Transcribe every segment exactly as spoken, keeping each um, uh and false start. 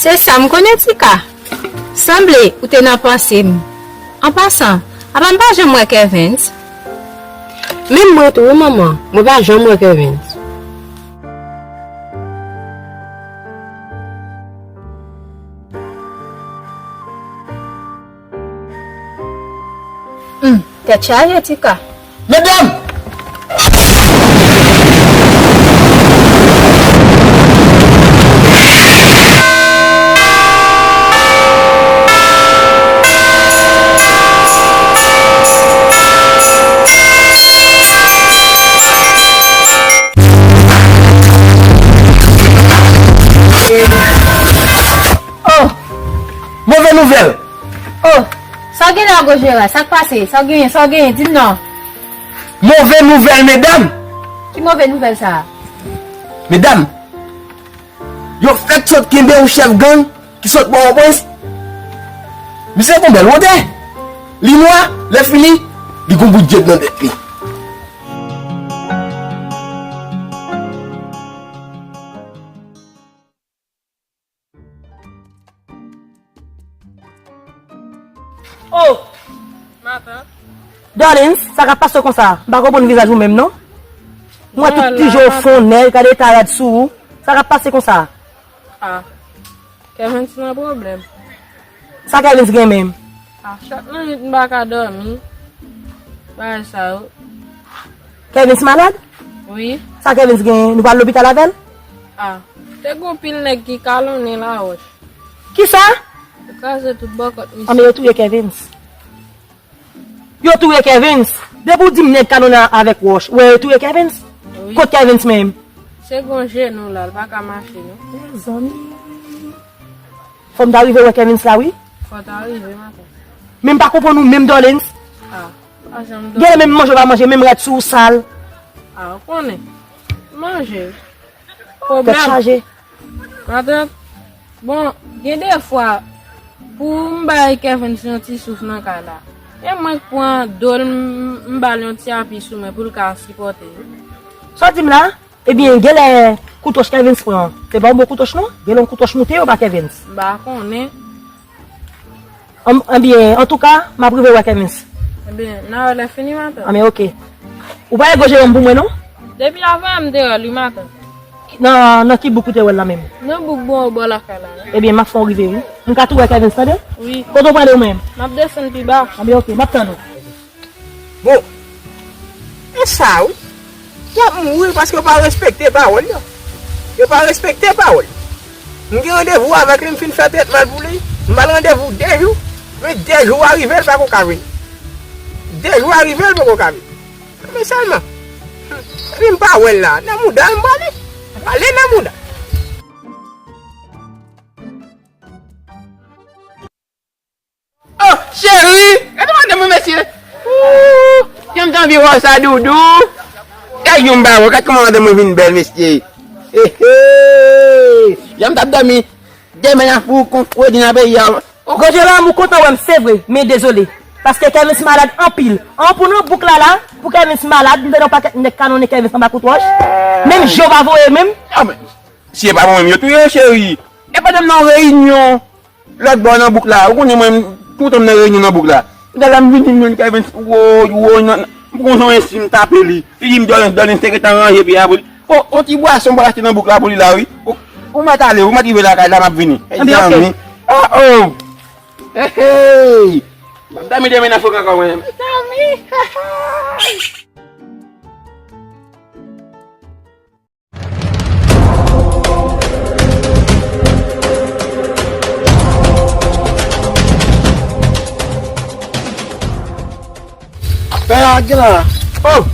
Se sa m konnen, Tika. Sanble ou te nan panse m. An pasan, apa m pa janm wè Kervens? Menm mwen tou, wi, manman. Mwen pa janm wè Kervens. Hmm, tèt chaje, Tika. Medam! Oh! Move nouvèl! Oh! Sa w gen la, Gojera? Sa k pase? Sa w genyen? Sa w genyen? Di m non. Move nouvèl, medam! Ki move nouvèl sa a? Medam, yo fèk sot kenbe yon chèf gang ki sot Pòtoprens. Misye gon bèl wotè. Li nwa, lè fini, li gon bout djèb nan tèt li. Oh! Matant. Darlings, sa k ap pase konsa? M pa konprann vizaj ou menm, non. M wè tout ti je w fonnè, gade eta rad sou ou. Sa k ap pase konsa? Ah, Kervens nan pwoblèm. Sa Kervens gen menm? Ah, chak nan nwit m pa ka dòmi. Bagay sa yo. Kervens malad? Wi. Sa Kervens gen? Nou pral lopital avè l? Ah, te gon pil nèg ki kalonnen lawòch. Kisa? Yo kraze tout bò kòt misye. Anben, yo touye Kervens. Yo touye Kervens. Depi w di m nèg kalonnen avèk wòch, ou wè yo touye Kervens? Wi. Kot Kervens menm? Se gon jenou la, l pa ka mache non. Mezanmi. Fò m ta rive wè Kervens la, wi. Fò w ta rive, matant. Men m pa konprann ou menm, Darlings. Ah, pa janm dòmi. Genlè menm manje w pa manje, menm rad sou ou sal. Ah, ou konnen. Manje. Tèt chaje. Matant, bon, gen de fwa, pou m bay Kervens yon ti souf nan kay la, e mwen k pran do l, m, m ba l yon ti api sou mwen pou l ka sipòte. Sa w di m la? Ebyen, genlè koutwòch Kervens pran, se pa yon bon koutwòch non. Genlè yon koutwòch moute yo ba Kervens. M pa konnen. An, anbyen, antouka, m ap rive wè Kervens. Ebyen, n a wè lè fini, matant. Anbyen, oke. Ou pa gen gwo jere m pou mwen, non? Depi avanyè m te wè l, wi, matant. Nan, nan ki bouk ou te wè l la menm? Nan bouk bò, bò lakay la, wi. Ebyen, m ap fè w rive, wi. M ka tou wè Kervens, tande? Wi. Kote w prale ou menm? M ap desann pi ba. Anbyen, oke, m ap tann ou. Bon, e sa wi. Y ap mouri paske yo pa respekte pawòl yo. Yo pa respekte pawòl. M gen randevou avèk li, m fin fè trètman l pou li. M ba l randevou de jou. Men de jou a rive, l pako ka vini. De jou a rive, l pako ka vini. Men sèlman, epi m pa wè l la. Nan mouda m prale. Prale nan mouda. Oh, cheri! Gade madanm mwen, mesye! Ooh, jan m t anvi wè w sa, doudou! Gade jan m ba wè, gade kòman madanm mwen vin bèl, mesye! He, he! Jan m t ap dòmi, demen nan fou, kon fredi nan peyi a. Gojera, m kontan wè m, se vre, men dezole. Paske Kervens malad anpil. An pou nan bouk la la, pou Kervens malad, m tande yon pakèt nèg kanonnen Kervens anba koutwòch. Menm je w pa voye menm. Ah, men, si e pa mwen menm, yo touye, cheri. E pandan m nan reyinyon. Lòt bò nan bouk la, ou konnen mwen, toutan m nan reyinyon nan bouk la. Talè m vini, m jwenn Kervens, woy, woy, nan, nan, m poko janm ensi m tape li. Li di m, Darlens, Darlens te gentan ranje pye a pou li. O, on ti bwason m pral achte nan bouk la pou li la, wi. Ou, ou mèt ale, ou mèt rive lakay la, m ap vini. Ebyen, oke. Mezanmi. Oh, oh. Hey, hey. M ap dòmi demen nan fo kaka mwen. Mezanmi. Pè a gen la. Oh,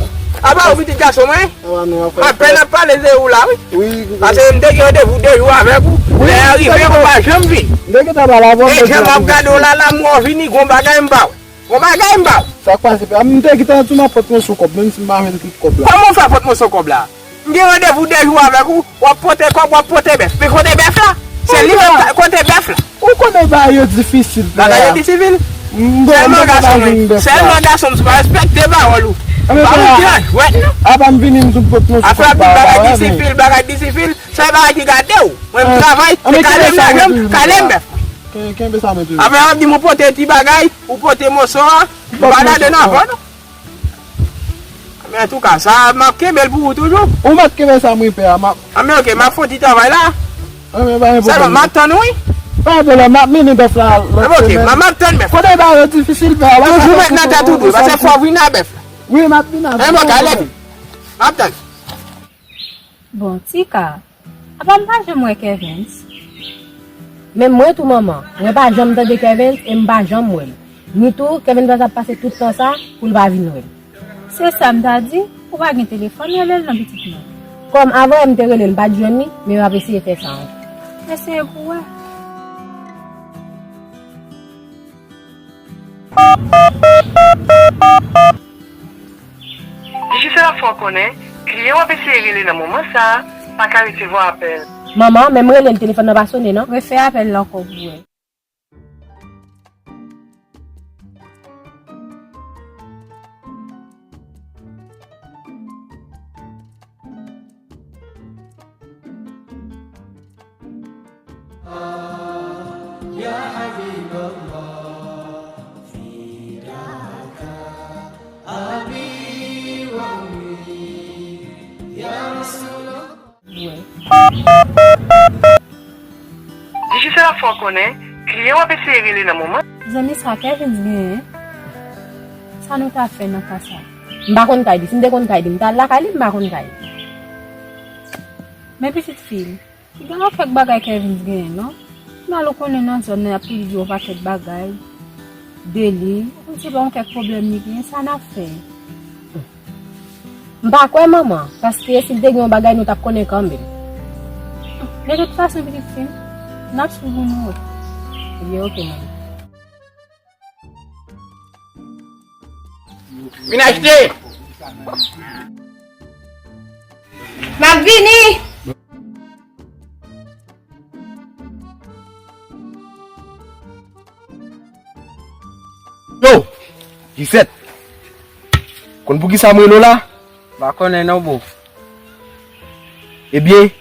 apa ou pitit gason mwen? Apa nou, apa? Apèn ap pale de ou la, wi. Wi, wi. Paske m te gen randevou de jou avèk ou. Wi, lè a rive, ou pa janm vin. M te gentan pale avè w. E jan m ap gade w la, la, m wè w vini, gon bagay m pa wè. Bon bagay m ba w. Sa k pase, pè? M te gentan di w m ap pot mwen sou kòb, menm si m pa jwenn tout kòb la. Kòman w fè pot mwen sou kòb la? M gen randevou de jou avèk ou, w ap pote kòb, w ap pote bèf. Men kote bèf la? Se li menm k kote bèf la. Ou konnen bagay yo difisil, pè. Bagay yo difisil? Sèlman gason mwen, sèlman gason m, si w pa respekte pawòl ou. Anben, apa m vini m tou pot mwen sou kòb pa w la, wè, men. Afè ap di bagay disifil, bagay disifil, se bagay ki gade w. Mwen, m travay, se kale m la, kale m bèf. Kenbe sa mwen toujou. Afè ap di m ou pote ti bagay, ou pote moso a, m pa gade nan vò, non. Men antouka, sa m ap kenbe l pou ou toujou. Ou mèt kenbe sa mwen pè a, m ap. Anben, oke, m ap fè yon ti travay la. Anben, pa gen pwoblèm. Sèlman, m ap tann ou, wi. Pa gen pwoblèm, m ap mennen bèf la lòt semèn. Anben, oke, m ap tann bèf. Kote bagay yo difisil, pè a, toujou met nan tèt ou tou, paske fò w vin a bèf. Wi, m ap vin a bèf. Anben, oke, ale vin. M ap tann. Bon, Tika, apa m pa janm wè Kervens? Menm mwen tou, manman. Mwen pa janm tande Kervens e m pa janm wè l. Ni tou, Kervens pa t ap pase tout tan sa pou l pa vin wè m. Se sa m ta di, ou pa gen telefòn, rele l non, pitit mwen. Kòm avan yè m te rele l, m pa t jwenn li, men m ap eseye fè sa ankò. Eseye pou w wè. Digicel ap fè w konnen, kliyan w ap eseye rele nan moman sa a pa ka resevwa apèl. Manman, menm rele l, telefòn nan pa sone non. Refè apèl la ankò pou w wè. Digicel ap fè w konnen, kliyan w ap eseye rele nan moman. Zanmi sa Kervens genyen? Sa nou ta fè nan ka sa? M pa konn kay li. Si m te konn kay li, m ta al lakay li, m pa konn kay li. Men pitit fi l, gen yon pakèt bagay Kervens genyen, non? Mal ou konnen nan zòn nan, y ap toujou di yon pakèt bagay de li. Ou konn se pa yon kèk pwoblèm li genyen, sa n ap fè? M pa kwè, manman, paske si l te gen yon bagay, nou t ap konnen kanmenm. De tout fason, pitit fi m, n ap swiv ou nou. Ebyen, oke, manman. Vin achte! M ap vini! Yo! Gisèt! Konn poukisa m rele w la? M pa konnen non, bro. Ebyen,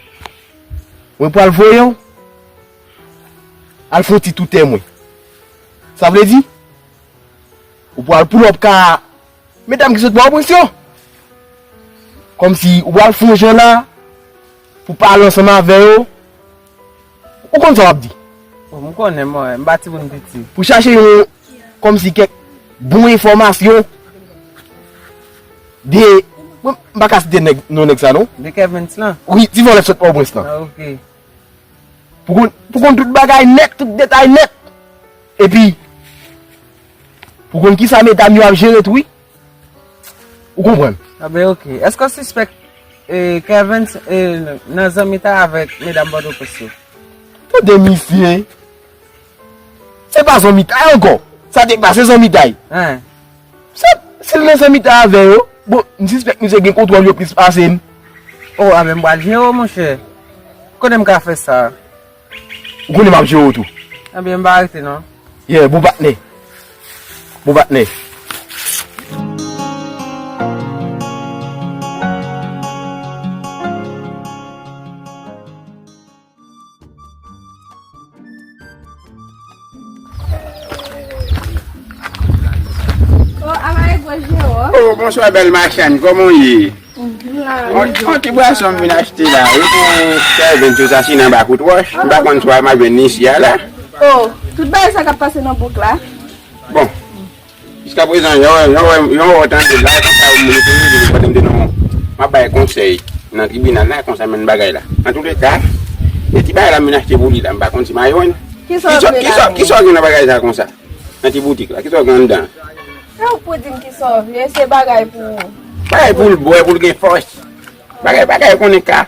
mwen pral voye w al fè yon ti tou tè mwen. Sa vle di, ou pral pull up ka medam ki sot Pòtoprens yo. Kòmsi ou pral fè yon jan la pou pale ansanm avè yo. Ou konn sa w ap di. Bon, m konnen, mwen, m pa timoun piti. Pou chache yon, kòmsi kèk bon enfòmasyon de, mwen, m pa ka site nèg, non nèg sa, non. De Kervens lan? Wi, ti vòlè sot Pòtoprens lan. Ah, ok. Pou konn, pou konn tout bagay nèt, tout detay nèt. Epi, pou konn kisa medam yo ap jere tou, wi. Ou konprann? Ah ben, ok. Èske w sispèk, eh, Kervens, eh, nan zanmitay avèk medam Pòtoprens yo? Tande misye. Se pa zanmitay ankò. Sa depase zanmitay. Hein? Se, si l nan zanmitay avè yo, bon, m sispèk misye gen kontwòl yo plis pase m. Oh, ah ben, m pral jere w, monchè. Kote m ka fè sa? Ou konnen m ap jere w tou. Ebyen, m pa rete non. Yeah, bon patnè. Bon patnè. Oh, ala e gwo jero. Oh, bonswa, bèl machann, kòman w ye? On, on ti bwason m vin achte la, wi, pou Kervens yo sa si nan ba kout wòch. M pa konn si w al mal jwenn li isi a la. Oh, tout bagay sa k ap pase nan bouk la. Bon, jiskaprezan, yon, yon, yon, yon wè w tande la, konsa yon moun te rele m pandan m te nan, m ap bay konsèy nan tribinal la, konsa menm bagay la. Antouleka, e ti bagay la m vin achte pou li la, m pa konn si m a jwenn. Kisa w vle la menm? Kisa w gen nan bagay sa konsa? Nan ti boutik la, kisa w gen anndan? E ou k pou di m kisa w vle, se bagay pou ou. Bagay pou l bwè, pou l gen fòs. Bagay, bagay konnen ka.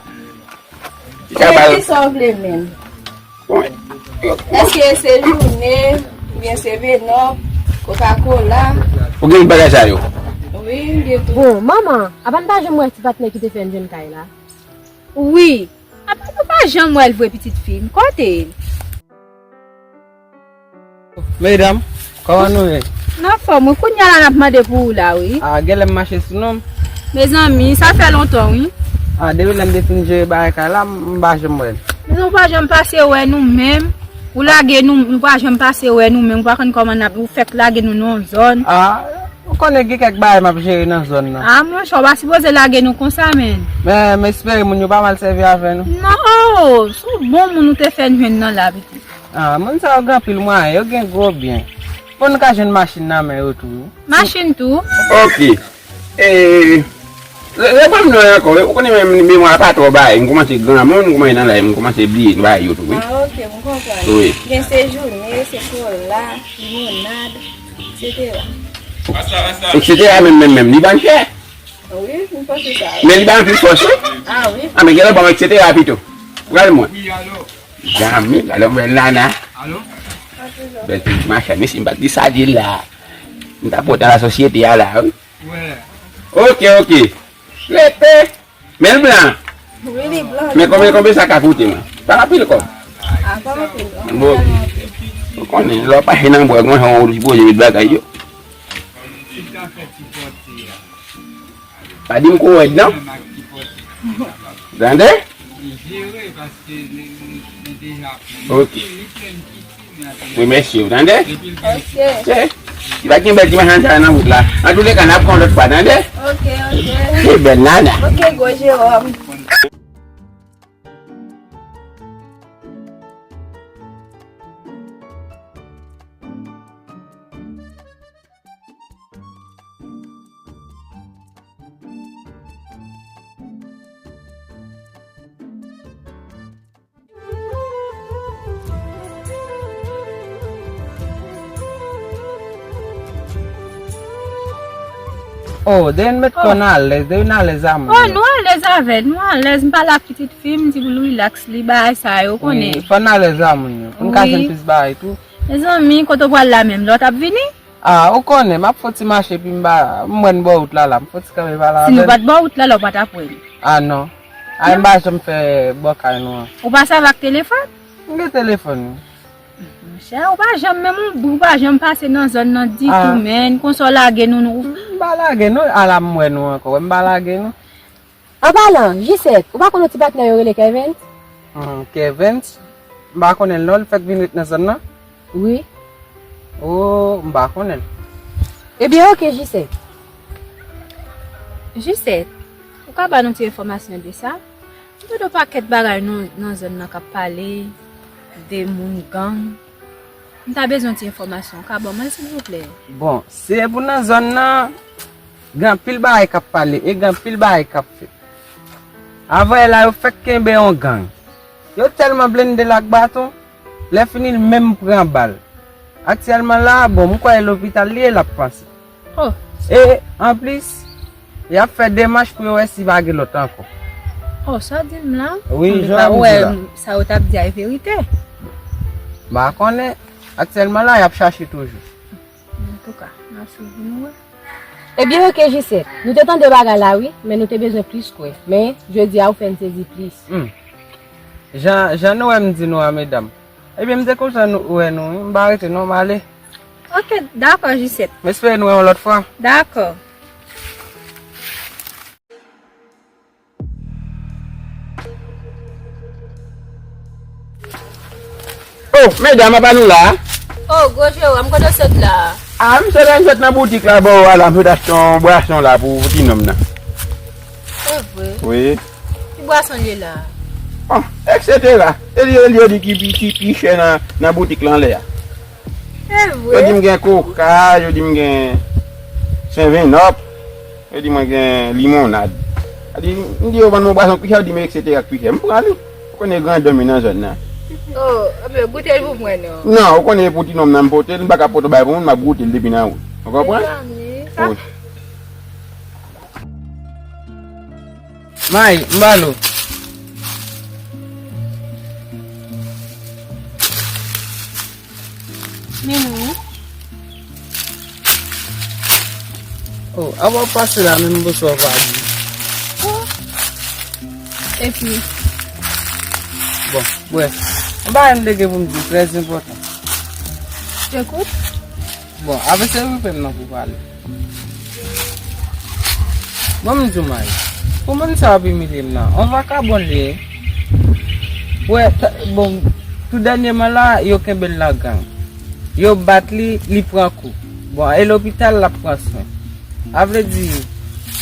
Li ka ba l. Men kisa w vle menm? Bon, yo, bon. Èske e sejoune, oubyen se venòk, kokakola? Ou gen tout bagay sa yo? Wi, m gen tout. Bon, manman, apa n pa janm wè ti patnè ki te fè n jwenn kay la? Wi. Apa nou pa janm wè l vre, pitit fi m? Kote l? Medam, kòman nou ye? Nan fòm, wi. Kounye a la n ap mande pou ou la, wi. A, genlè m mache sou non m. Mezanmi, sa fè lontan, wi. A, depi lè m te fin jere bagay kay la, m, m pa janm wè l. Mezanmi, ou pa janm pase wè nou menm. Ou lage nou, ou pa janm pase wè nou menm. Ou pa konn kòman n ap, ou fèk lage nou nan yon zòn. A, ou konnen gen kèk bagay m ap jere nan zòn nan. A, monchè, ou pa sipoze lage nou konsa, menn. Men, m espere moun yo pa mal sèvi avè nou. Non, o, se yon bon moun ou te fè n jwenn nan la, pitit. A, moun sa yo gen anpil mwayen, yo gen gwo byen. Bon, nou ka jwenn machin nan men yo tou, wi. Machin tou? Ok. E, re-, reponn mwen ankò, wi. Ou konnen men memwa pa twò bay. M kòmanse granmoun, m kòmanse nan laj, m kòmanse bliye bagay yo tou, wi. A, ok, m konprann. Wi. Gen Sejoune, Sekola, Limonad, et cetera. Et cetera menm, menm, menm. Li vann chè? Wi, m panse sa. Men li ba m plis fòs, wi. A, wi. A, men genlè ban m et cetera pito. Pral mwen. Zanmi, gade yon bèl nana. Alo? Bèl ti machann, mesye, m pa t di sa di la. M ta pote nan lasosyete a la, wi. Wè. Ok, ok. Rete. Men l blan. Wi, li blan. Men konbyen, konbyen sa ka koute, mwen? Pa anpil kòb. A, pa anpil, non. Bon. Ou konnen, lè w pa nan bwa, konsa w sipoze met bagay yo. Pa di m kou rèd, non? Tande? Ok. Remèsye w, tande? Ok. Li pa gen bèl ti machann sa nan wout la. Antouleka, n ap pran lòt fwa, tande? Ok, ok. Se bèl nana. Ok, gwo Jewòm. Oh, depi n met kò n alèz, depi n alèz a moun. Oh, nou alèz avè l, nou alèz. M pale ak pitit fi m, m di pou l rilaks, li bagay sa yo, konnen. Wi, fò n alèz a moun yo, pou n ka jwenn plis bagay tou. Mezanmi, kote w pral la menm, lè w t ap vini? Ah, ou konnen, m ap fon ti mache, epi m ba, m wè n bò wout la, la, m fon ti kanpe pale avè l. Si nou pa t bò wout la, la, ou pa t ap wè m. Ah, non. Ay, m pa janm fè bò kay nou an. Ou pa sèvi ak telefòn? M gen telefòn, wi. Monchè, ou pa janm, menm ou, ou pa janm pase nan zòn nan ditou, menn. Konsa w lage nou, nou. M pa lage nou, ala m wè nou ankò, wè m pa lage nou. An palan, Jisèt, ou pa konn yon ti patnè yo rele Kèvens? Hmm, Kèvens? M pa konnen l non, li fèk vin ret nan zòn nan? Wi. Oh, m pa konnen l. Ebyen, oke, Jisèt. Jisèt, ou ka ba nou ti enfòmasyon de sa? M tande yon pakèt bagay nan, nan zòn nan k ap pale de moun gang. M ta bezwen ti enfòmasyon. Ou ka ban mwen l, silvouplè? Bon, si e pou nan zòn nan, gen anpil bagay k ap pale e gen anpil bagay k ap fèt. Avan yè la, yo fèk kenbe yon gang. Yo tèlman blende l ak baton, lè fini l menm pran bal. Aktyèlman la, bon, m kwè e lopital li ye, l ap panse. Oh. E, anplis, y ap fè demach pou yo wè si pa gen lòt ankò. Oh, sa w di m la? Wi, jan w di la. Sa yo t ap di a e verite? M pa konnen. Aktyèlman la, y ap chache toujou. Antouka, n ap swiv pou nou wè. Ebyen, oke, Jisèt. Nou te tande bagay la, wi, men nou te bezwen plis kwè. Men, jodi a, ou fè n sezi plis. Hmm. Jan, jan nou wè m di nou a, medam. Ebyen, m te kontan nou, wè nou, wi. M pa rete non, m ale. Oke, dakò, Jisèt. M espere nou wè yon lòt fwa. Dakò. Oh, medam, apa nou la? Oh, gwo Jewòm, kote w sot la? Ah, m sot la, m sot nan boutik la, bò a la, m sot achte yon bwason la pou, pou ti nonm nan. Se vre? Wi. Ki bwason l ye la? Bon, et cetera. E li, e li, e li ki pi, ki pi chè nan, nan boutik la anlè a. Se vre? Yo di m gen koka, yo di m gen seven up, yo di mwen gen limonad. Sa di, m di yo vann mwen bwason k pi chè, yo di m et cetera k pi chè. M pran li. Ou konnen grandon m nan zòn nan. Oh, ebyen, goute l pou mwen non. Non, ou konnen e pou ti nonm nan m pote l, m pa ka pote yon bagay pou moun, m ap goute l depi nan wout. Ou konprann? Mezanmi, sa. Wi. May, m ba l ou. Men non. Oh, avan w pase la, menm bonswa w pa di. Oh. Epi? Bon, bwè. Yon bagay m te gen pou m di w, trè enpòtan. J'écoute. Bon, avè se rive m nan pou pale. Bon, m di w, May, pou moun sa ap imilye m nan, on vakabon li ye. Wè, ta- bon, tou dènyèman la, yo kenbe l nan gang. Yo bat li, li pran kou. Bon, e lopital l ap pran swen. A vle di,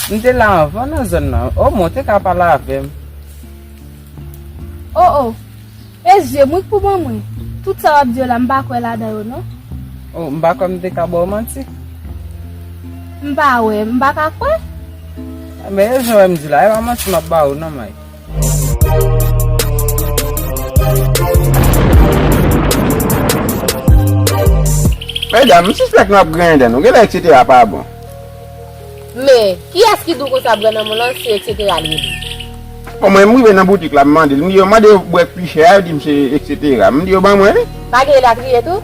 m te la anvan nan zòn nan. Omwen, w te ka pale avè m. Oh, oh. E zye m wi k pou ban mwen. Tout sa w ap di yo la, m pa kwè ladan yo non. Oh, m pa kwè m te ka ba w manti. M pa wè, m pa ka kwè. Men e jan wè m di la, e pa manti m ap ba ou non, May. Medam, m sispèk n ap griyen dan nou. Genlè etsetera pa bon. Men, kiyès ki di w konsa brè nan moun lan se etsetera l rele? Bon, mwen, m rive nan boutik la, m mande l. M di yo, mande yo bwè k pi chè a, yo di m se etsetera. M di yo, ban mwen li. Pa gen elatriye tou?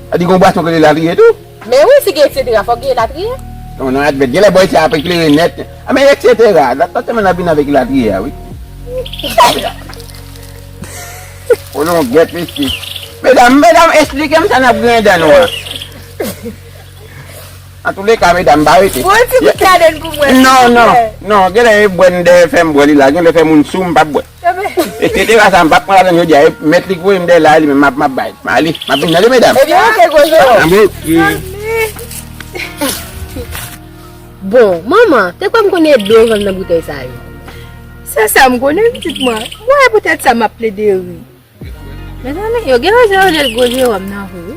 A di gen yon bwason k rele elatriye tou? Men wi, si gen etsetera, fòk gen elatriye. Non, non, admèt, genlè bò isi a ap eklere nèt. A, men etsetera, la, tante mwen ap vin avèk elatriye a, wi. Kolongèt, mesye. Medam, medam, esplike m sa n ap griyen dan nou an. Antouleka, medam, m pa rete. Pran yon ti kout ladenn pou mwen, silvouplè. Non, non, non, genlè e bwè m dèyè fè m bwè li la, genlè fè moun sou m p ap bwè. Etsetera sa, m p ap pran ladann jodi a, e mèt li k voye m dèyè la, li menm m ap, m ap bay. M ale, m ap vin tande, medam. Ebyen, oke, gwo jewòm. Anmwey. Bon, manman, te kwè m konnen dlo w jwenn nan boutèy sa yo? Se sa m konnen, pitit mwen. Mwen, poutèt sa m ap plede ri. Mezanmi, yo gen rezon yo rele l gwo jewòm nan vre wi.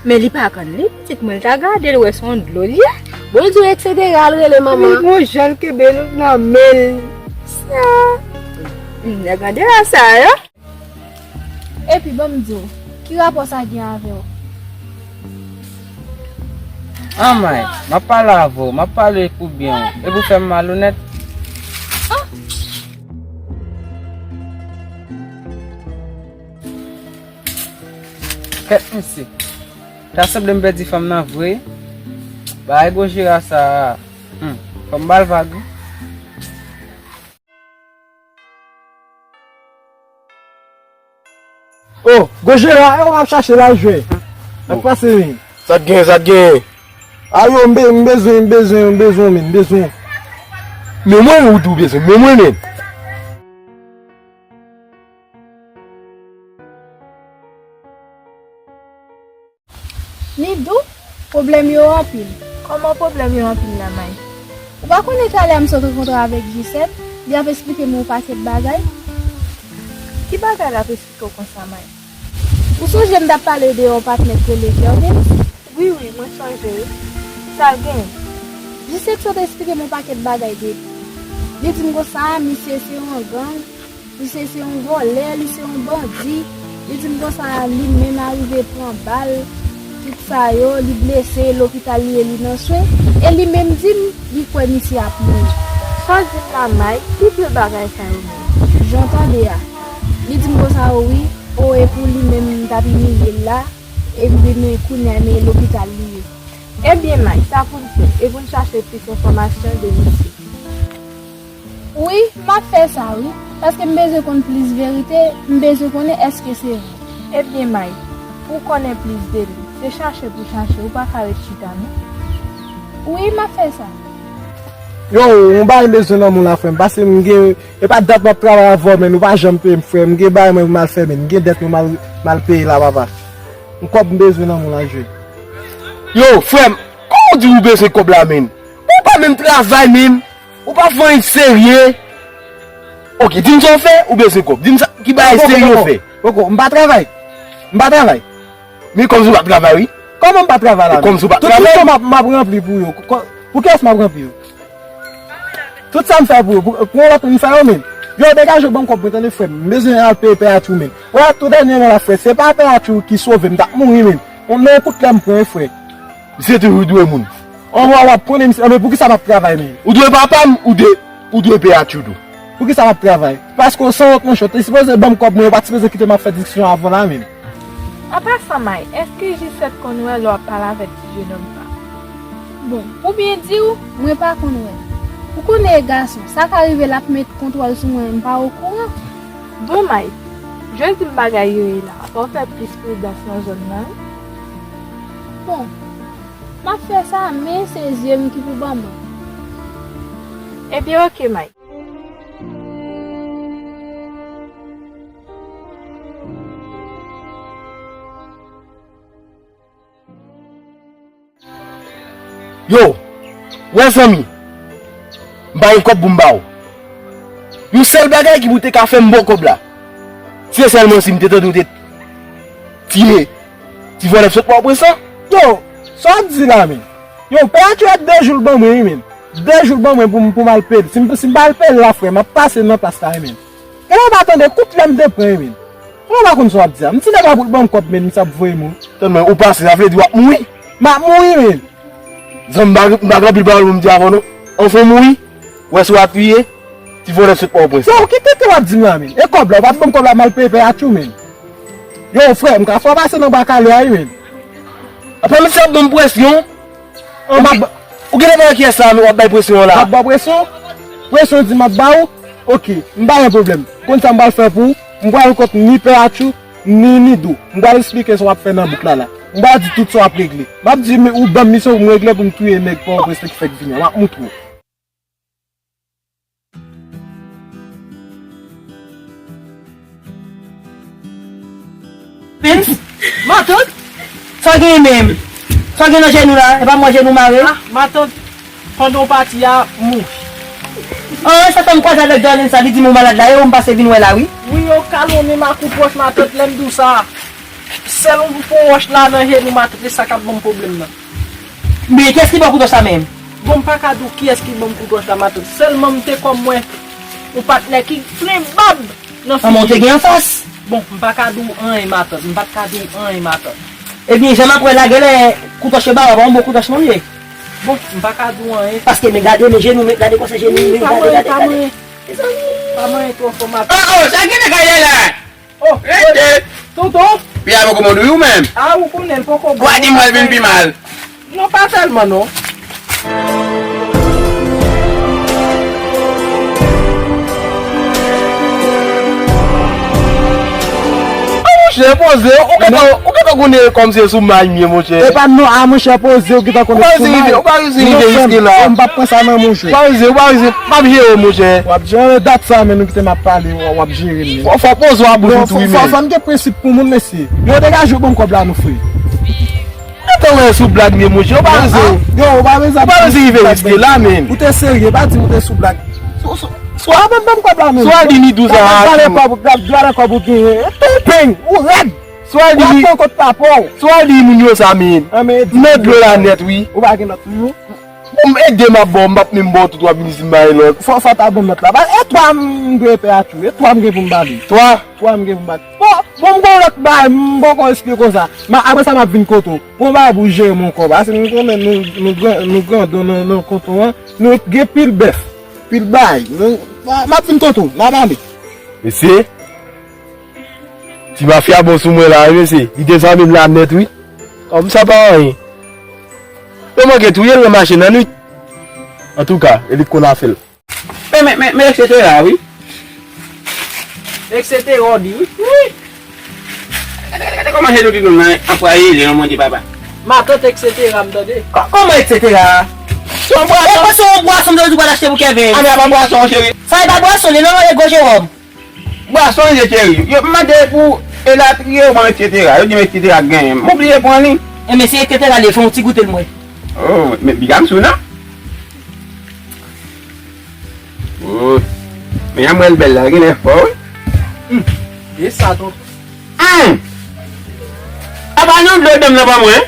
Men li pa konn li, pitit mwen, l ta gade l wè se yon dlo l ye. Bon, l di w etsetera l rele manman. Wi, gon jan l kenbe l nan men l. Sa. Nèg andeyò sa yo. Epi, ban m di w, ki rapò sa gen avè w? Anmay, m ap pale avè w, m ap pale pou byen w, epi w fè m malonèt. Kèt mesye. Ta sanble m pèdi fanm nan vre. Bagay gwo jera sa a. Hmm. Fò m ba l vag wi. Oh, gwo jera, e w m ap chache la jwe. Sa k pase menm? Sa k genyen, sa k genyen? Ayo, m be- m bezwen, m bezwen, m bezwen w menm, m bezwen w. Men mwen ou di w bezwen, men mwen menm. Nidou, pwoblèm yo anpil. Kòman pwoblèm yo anpil la, May? Ou pa konnen talè a m sot rankontre avèk Jisèt, li ap esplike m yon pakèt bagay? Ki bagay l ap esplike w konsa, May? Ou sonje m t ap pale de yon patnè k rele Gervens? Wi, wi, mwen sonje wi. Sa l genyen? Jisèt sot esplike m yon pakèt bagay de li. Li di m konsa, misye se yon gang, misye se yon vòlè, li se yon bandi. Li di m konsa, li menm arive pran bal, tout sa yo, li blese, lopital li ye, li nan swen. E li menm di m, li kwè misye ap mouri. Sa w di m la, May? Ki pil bagay sa yo menm? Jan w tande a. Li di m konsa, o wi, o e pou li menm m t ap imilye l la, epi men kounye a men lopital li ye. Ebyen, May, sa pou n fè, e pou n chache plis enfòmasyon de misye. Wi, m ap fè sa wi, paske m bezwen konn plis verite, m bezwen konnen èske se vre. Ebyen, May, pou w konnen plis de li, se chache pou w chache, ou pa ka ret chita non. Wi, m ap fè sa. Yo, yon bagay m bezwen nan moun la, frè m, paske m gen, e pa dat m ap travay avè w, men ou pa janm peye m, frè m, m gen bagay mwen pou m al fè, men m gen dèt mwen m al, m al peye la, papa. Yon kòb m bezwen nan moun la jwe. Yo, frè m, kòman w di ou bezwen kòb la, menn? Ou pa menm travay, menn. Ou pa fè anyen serye. Oke, di m sa w fè, ou bezwen kòb. Di m sa, ki bagay serye w fè? Poko, m pa travay. M pa travay. Men kòmsi w pa travay, wi. Kòman m pa travay la, menn? Kòmsi w pa travay. Tout kòb m ap, m ap ranpli pou yo. Pou kiyès m ap ranpli yo? Tout sa m fè pou yo, pou, pou yon lòt moun fè yo menm. Yo, degaje w ban m kòb mwen tande frè m. M bezwen al peye pè Atchou menm. Wè, tou dènyèman la frè, se pa pè Atchou ki sove m, m t ap mouri menm. Yon, nan yon kout lè m pran wi frè. Misye toujou dwe moun. Anmwey, w ap konnen misye, men poukisa m ap travay menm? Ou dwe papa m, ou dwe, ou dwe pè Atchou tou. Poukisa m ap travay? Paske w sanwont monchè, w te sipoze ban m kòb mwen, ou pa t sipoze kite m ap fè diskisyon avè w la menm. An pasan May, èske Jisèt konn wè lè w ap pale avèk ti jenòm sa? Bon, pou byen di w, mwen pa konn wè l. Ou konnen e gason, sa ka rive l ap met kontwòl sou mwen, m pa okouran. Bon May, jwenn ti m bagay yo ye la, fò w fè plis pridans nan zòn nan wi. Bon, M ap fè sa, men se zye m ki pou ban mwen. Ebyen, oke, Mike. Yo, wè zanmi, m pa gen kòb pou m ba w. Yon sèl bagay ki pou te ka fè m ba w kòb la, se sèlman si m te tande w te tiye ti vòlè sot Pòtoprens lan. Yo, sa w ap di la, men? Yo, pè a tou ap de jou l ban mwen, wi, men. De jou l ban mwen pou m, pou m al peye l. Si m, si m pa al peye l la, frè, m ap pase nan plas la, wi, men. Genlè w pa tande kout lè m te pran, wi, men. Ou pa konn sa w ap di a. M di nèg la pou l ban m kòb, men, misye ap voye m, wi. Tann mwen, ou pase, sa vle di w ap mouri? M ap mouri, men. Zanmi, m pa, m pa gen anpil pawòl pou m di avè w, non. Anfen, w mouri. Wè si w ap kriye. Ti vòlè sot Pòtoprens. Yo, ki tenten w ap di m la, men? E kòb la, ou pa t ban m kòb la, m al peye pè a tou, men. Yo, frè, m ka fè w pase nan bwa kale a, wi, men. Apa misye ap ban m presyon? Ou gen, ou genlè pa wè kiyès sa w ap bay presyon an la? M ap ba w presyon? Presyon di m ap ba ou? Oke, m pa gen pwoblèm. Konn sa m pral fè pou ou? M pral kot ni pè Atchou, ni Nido. M pral esplike sa w ap fè nan bouk la la. M pral di tout sa w ap regle. M ap di, men, ou ban m misyon pou m regle pou m touye nèg Pòtoprens ki fèk vini an. M ap moutre w. Prince? Matant? Sa w gen menm? Sa w gen nan jenou la? E pa mwen jenou mare? Ah, matant, pandan w pati a, mouch. Ah, sa fè m kwaze avèk Darlene sa, li di m ou malad la, e ou m pase vin wè la, wi. Wi, yo kalonnen m ak kout wòch, matant, lè m di w sa. Sèl yon fon wòch la nan jenou, matant, e sa k ap ban m pwoblèm nan. Men kiyès ki ba w kout wòch la menm? Bon, m pa ka di w kiyès ki ban m kout wòch la, matant. Sèlman m te kòm mwen yon patnè ki plen bab nan figi. Kòman w te gen anfas? Bon, m pa ka di w anyen, matant. M pa t ka di w anyen, matant. Ebyen, jan m ap wè la, genlè kout wòch yo ba w, a pa yon bon kout wòch non l ye. Bon, m pa ka di w anyen. Paske men gade, men jenou, men gade konsa jenou, men gade, gade, gade. Mezanmi. Pa manyen twò fò, matant. Oh, oh, sa genlè kay la. Oh, rete! Tonton! Pi a poko bon wi ou menm? Ah, ou konnen l poko bon. Ou pa di m wè l vin pi mal? Non, pa tèlman non. Ah, monchè, poze, ou gentan, ou gentan konnen kòm se sou may m ye, monchè. E pa non, ah, monchè, poze, ou gentan konnen sou may. Ou pa rive, ou pa rive rive jiske la. Non, frè m, m p ap pran sa nan men w, monchè. Ou pa rive, ou pa rive, m ap jere w, monchè. W ap jere dat sa, men nou kite m ap pale, w ap jere m. Fò, fò poze w ap bouj ou tou wi, men. Fò, fò n gen prensip pou moun, mesye. Yo degaje w ban m kòb la non, frè. Gentan wè sou blag m ye, monchè. Ou pa bezwen. Yo, ou pa bezwen. Ou pa bezwen rive riske la, men. Ou te serye, pa di m ou te sou blag. Sou, sou, sou a ban m, ban m kòb la, men. Sou a li ni douz an a tou. Gade kòb, gade kòb ou genyen. Peng, peng, ou rèd. Sou a li. W ap pran kont papa w. Sou a li moun yo sa, men. Nan dlo la nèt, wi. Ou pa gen lòt moun. Bon, e de m ap ba w, m p ap menm ba w tout, w ap vin di m bay lòt. Fò, fò ta ban m lòt la. Ba, e twa m dwe pè a tou. E twa m gen pou m ba li. Twa? Twa m gen pou m ba li. Bon, bon, m gon lòt bagay, m poko esplike w sa. Ma, apre sa, m ap vin kote w. Bon, bagay pou jere m ankò. Paske nou konnen nou, nou gran, nou grandon nan, nan kanton an. Nou gen pil bèf, pil bagay. Nou, m ap vin kote w. N a pale. Mesye, ti mafya bon sou mwen la, wi, mesye. Li te zanmi m la nèt, wi. Kòm sa pa anyen. Yo manke touye l nan mache nan nwit. Antouka, e li k konn afè l. Men, men, men, men, etsetera, wi. Etsetera, w di, wi. Wi. Gade, gade, gade kòman jenou ti moun nan anfwaye li, non, Bondye papa. Matant, etsetera, m tande. Kò-, kòman etsetera? Se yon bwason. E se yon bwason, m te di w pral achte pou Kevin. A, men a pa bwason, cheri. Sa e pa bwason, li non, e gwo Jewòm. Bwason l ye, cheri. Yo mande pou elatriye, ou ban m etsetera. Yo di m etsetera genyen. M oblije pran li. E mesye, etsetera li ye, fè yon ti goute l mwen. Oh, men piga m sou non. Oh. Men jan m wè l bèl la, genlè fò, wi. Hmm. E sa, tonton. Hmm. Apa non dlo dam nan pa mwen?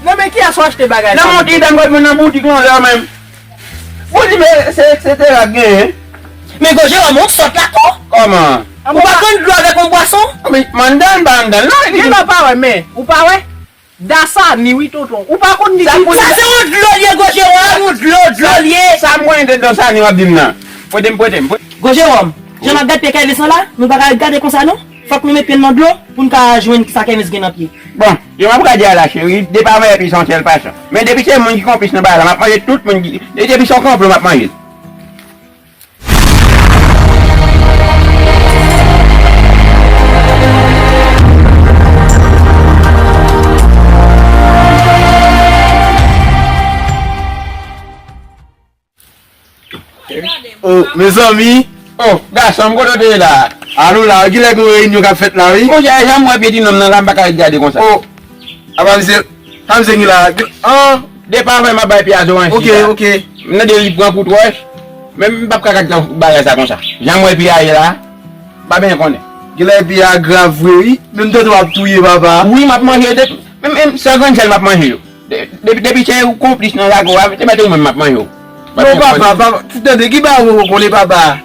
Non, men kiyès ou achte bagay sa? Nan monti dam kòt mwen nan boutik lan la menm. Ou di men se etsetera k genyen. Men Gwo Jewòm, ou sòt la tou. Kòman? Ou pa konn dlo avèk yon bwason? Men m anndan, m pa anndan non. Genlè w pa wè, men ou pa wè? Dasani wi, tonton. Ou pa konn li ki... Sa se yon dlo l ye, Gwo Jewòm, yon dlo, dlo l ye. Sa m konnen de Dasani w ap di m nan? Prete m, prete m, prete m. Gwo Jewòm, jan m ap gade pye Kèvis lan la, nou pa ka gade konsa non. Fòk nou met pye n nan dlo pou n ka jwenn sa Kèvis gen nan pye. Bon, jan m ap gade a la, cheri, depa m epi se yon sèl fason. Men depi se moun ki konplis nan bagay la, m ap manje tout moun ki, e depi se yon konplo, m ap manje l. Oh, mezanmi. Oh, gason m, kote w te ye la? Alò la, genlè gen yon reyinyon k ap fèt la, wi. Monchè, jan m wè pye ti nonm nan la, m pa ka ret gade konsa. Oh, apa misye, sa misye gen la? Ah, depi avan m ap bay pye a zoranj. Ok, ok. M tande li pran kout wòch, men m p ap ka gade bagay sa konsa. Jan m wè pye a ye la, m pa byen konnen. Genlè pye a grav vre, wi. Men m tande w ap touye papa. Wi, m ap manje de, men, men san grenn sèl m ap manje yo. De-, depi, depi se ou konplis nan zago a, se mèt ou menm m ap manje w. Non, papa, papa, tande, ki bagay ou konnen, papa?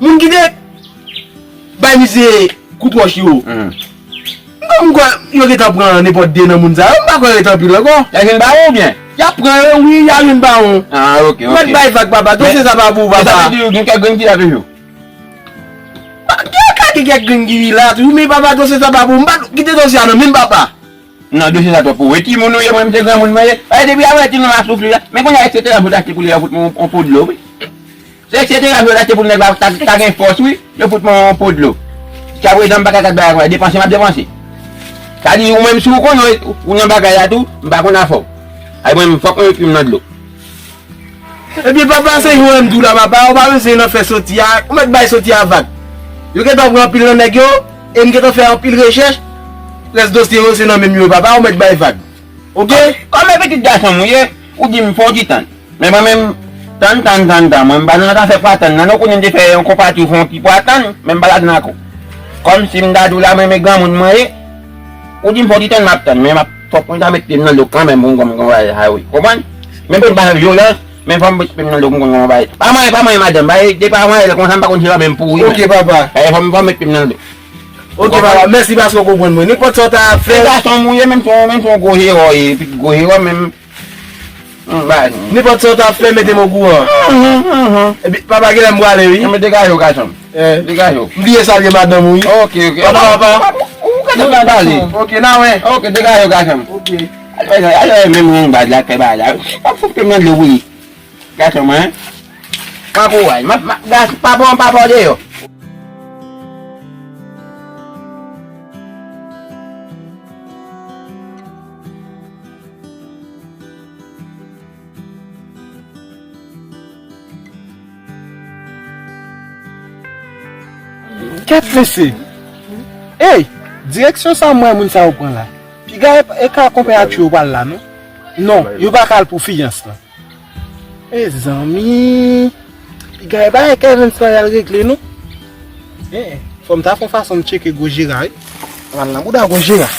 Moun ki te bay misye kout wòch yo. Hmm. M kwè, m kwè yo gentan pran nenpòt de nan moun sa yo. M pa kwè ret anpil ankò. Y a jwenn bawon oubyen? Y ap pran yo, wi, y a jwenn bawon. Ah, ok, ok. Mèt bay vag, papa. Dosye sa pa pou ou, papa. Men sa vle di, gen kèk grenn ki la toujou? Gen ka gen kèk grenn ki la toujou, men papa, dosye sa pa pou ou. M pa kite dosye a nan men m, papa. Non, dosye sa twòp pou ou. E timoun ou ye, mwen, m se granmoun mwen ye. Ay, depi avan timoun ap soufri la. Men kounye a, etsetera m sot achte pou li, yo fout mwen yon, yon po dlo, wi. Se etsetera m sot achte pou nèg la ta, ta gen fòs, wi. Yo fout mwen yon po dlo. Jiska prezan, m pa ka gad bagay konsa. Depanse, m ap depanse. Sa di, ou menm, si w konnen ou nan bagay la tou, m pa konn afè w. Ay, mwen, fòk mwen met pye m nan dlo. Ebyen, papa, se yon m di w la, papa, ou pa bezwen nan fè soti a, ou mèt bay soti a vag. Yo gentan pran anpil nan nèg yo, e m gentan fè anpil rechèch, rès dosye yo se nan men m yo, papa, ou mèt bay vag. Ok? Kòm e pitit gason m ou ye, ou di m fè yon ti tann. Men mwen menm, tann, tann, tann, tann, mwen m pa nan zafè pou atann nan, non, kounye m te fè yon konpati ou fè yon ti pou atann, men m pa ladan ak ou. Kòm si m ta di w la, mwen, men granmoun mwen ye, ou di m fè yon ti tann, m ap tann, men m ap Fòk mwen ta met pye m nan dlo kanmenm pou m konn kòman bagay sa yo ye. Konprann? Menm si m pa fè vyolans, men fò m met pye m nan dlo pou m konn kòman bagay. Pa manyen, pa manyen madanm, bagay, depi pa manyen l konsa, m pa konn si l pa menm pouri menm. Ok, papa. Bagay, fò m, fò m met pye m nan dlo. Ok, papa, mèsi paske w konprann mwen. Nenpòt sa w ta ap fè. Se gason m ou ye, menm si w, menm si w gwo jewò w ye, pitit gwo jewò, menm. Hmm, bagay. Nenpòt sa w ta ap fè, mete m okouran. Mhm, mhm. Epi, papa, genlè m prale, wi. Mwen degaje w, gason m. Eh. Degaje w. M bliye salye madanm ou, wi. Ok, ok. Papa, papa. Ou ka pale. Ok, n a wè. Ok, degaje w, gason m. Ok. Al, al, al, menm yon baz la, fè bagay la. W ap fout pye m nan dlo, wi. Gason mwen. Pa kouraj. M ap, m ap, gas, pa bon, pa bon deyò. Kèt mesye! Ey! Direksyon sa m wè moun sa yo pran la. Piga e, e ka konpè a tchwe yo pral la, non? Non, yo pa ka al pou fiyans lan. Mezanmi! Piga e pa Kevens la y al regle, non? Eh, fò m ta fè yon fason m tcheke gwo Jera, wi. Pral nan bouda gwo Jera.